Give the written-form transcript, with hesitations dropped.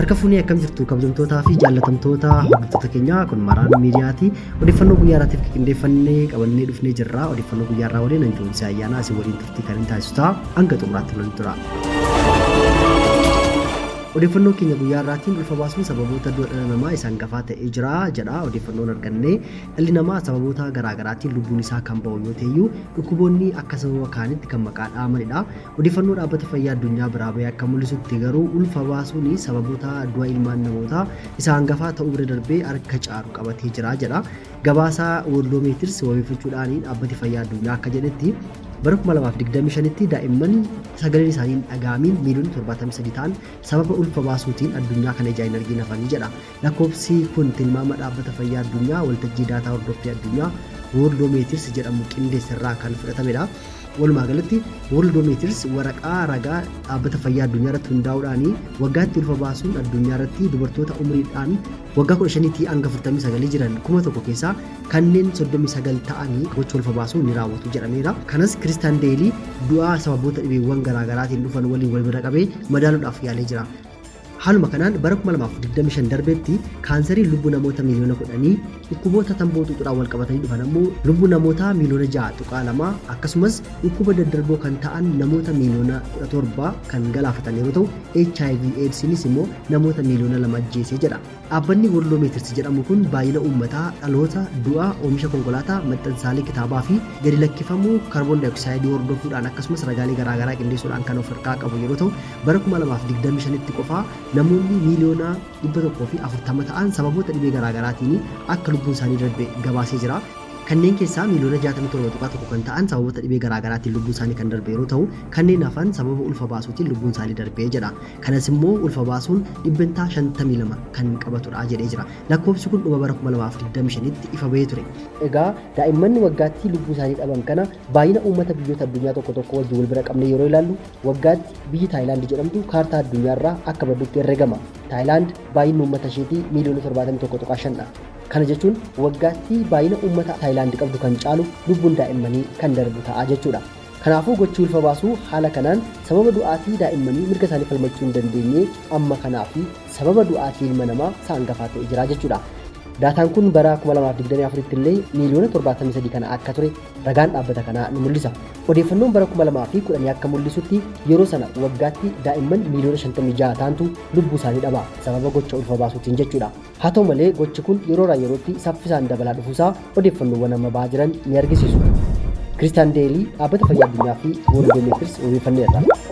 Harka fuunee akkam jirtu kabajamtootaa fi jaallatamtoota hordoftoota keenyaa kun Maraan Miidiyaati. Odeeffannoo guyyaa irraatiif qindeeffannee qabannee dhufnee jirra. Odeeffannoo guyyaa irraa waliin Anjoonsi Ayyaanaa isin waliin turtii kan hin taasisu ta'a. Hanga xumuraatti nu tura. Odeeffannoo keenya guyyaa irraatiin ulfa baasuun sababoota du'a dhala namaa isa hangafaa ta'ee jira jedha odeeffannoon arganne. Dhalli namaa sababoota garaa garaatiin lubbuun isaa kan ba'u yoo ta'eyyuu dhukkuboonni akka sababa kaanitti kan maqaa dha'amanidha. Odeeffannoo Dhaabbata Fayyaa Addunyaa biraa bahe akka mul'isutti garuu ulfa baasuun sababoota du'a ilmaan namootaa isa hangafaa ta'uu bira darbee harka caalu qabatee jira jedha. Gabaasa Worldometers wabeeffachuudhaan Dhaabbati Fayyaa Addunyaa akka jedhetti bara 2025tti daa'imman sagaleen isaanii hin dhaga'amiin miiliyoona 73 ta'an sababa ulfa baasuutiin addunyaa kana ijaan hin argiin hafanii jedha. Lakkoofsi kun tilmaama Dhaabbata Fayyaa Addunyaa waltajjii daataa hordoffii addunyaa Worldometers jedhamu qindeesse irraa kan fudhatamedha. Walumaa galatti Worldometers waraqaa ragaa Dhaabbata Fayyaa Addunyaa irratti hundaa'uudhaan waggaatti ulfa baasuun addunyaa irratti dubartoota umriidhaan waggaa 15 tii hanga 49 jiran 1000 keessaa kanneen 39 ta'anii gocha ulfa baasuu ni raawwatu jedhameera. Kanas Kiristaan Deelii du'a sababoota dhibeewwan garaa garaatiin dhufan waliin wal bira qabee madaaluudhaaf yaalee jira. Haaluma kanaan bara 2025 darbetti kaansariin lubbuu namoota miiliyoona kudhanii, dhukkuboota tamboo xuuxuudhaan walqabatanii dhufan ammoo lubbuu namoota miiliyoona 6.2 akkasumas dhukkuba daddarboo kan ta'an namoota miiliyoona 17 kan galaafatan yeroo ta'u, hiv AIDSnis immoo namoota miiliyoona 2 ajjeese jedha. Dhaabbanni Worldometers jedhamu kun baay'ina uummataa, dhaloota, du'a, oomisha konkolaataa, maxxansaalee kitaabaa fi gadi lakkifamuu kaarboon daayooksaayidii hordofuudhaan akkasumas ragaalee garaa garaa qindeessuudhaan kan of harkaa qabu yeroo ta'u, bara 2025tti qofaa namoonni miiliyoona 140 ta'an sababoota dhibee garaa garaatiin akka lubbuun isaanii darbe gabaasee jira. Kanneen keessaa miiliyoona 67.1 kan ta'an sababoota dhibee garaa garaatiin lubbuun isaanii kan darbe yeroo ta'u, kanneen hafan sababa ulfa baasuutiin lubbuun isaanii darbe jedha. Kanas immoo ulfa baasuun dhibbentaa 52 kan qabatudha jedhee jira. Lakkoofsi kun dhuma bara 2025tti ifa bahee ture. Egaa daa'imman waggaatti lubbuu isaanii dhaban kana baay'ina uummata biyyoota addunyaa tokko tokko wajjin wal bira qabnee yeroo ilaallu waggaatti biyyi Taayilaand jedhamtu kaartaa addunyaarraa akka baddutti herregama. Taayilaand baay'inni uummata isheetii miiliyoona 71.5 dha. Kana jechuun waggaatti baay'ina uummata Taayilaand qabdu kan caalu lubbuun daa'immanii kan darbu ta'a jechuudha. Kanaafuu gochi ulfa baasuu haala kanaan sababa du'aatii daa'immanii mirga isaanii falmachuu hin dandeenyee amma kanaa fi sababa du'aatii ilma namaa isa hangafaa ta'e jira jechuudha. Daataan kun bara 2024tti illee miiliyoona 73 kana akka ture ragaan dhaabbata kanaa ni mul'isa. Odeeffannoon bara 2010 akka mul'isutti yeroo sana waggaatti daa'imman miiliyoona 56 ta'antu lubbuu isaanii dhaba sababa gocha ulfa baasuutiin jechuudha. Haa ta'u malee gochi kun yeroorraa yerootti saffisaan dabalaa dhufuusaa odeeffannoowwan amma ba'aa jiran ni argisiisu. Kiristaan Deelii, Dhaabbata Fayyaa Addunyaa fi Worldometers wabeeffanneerra.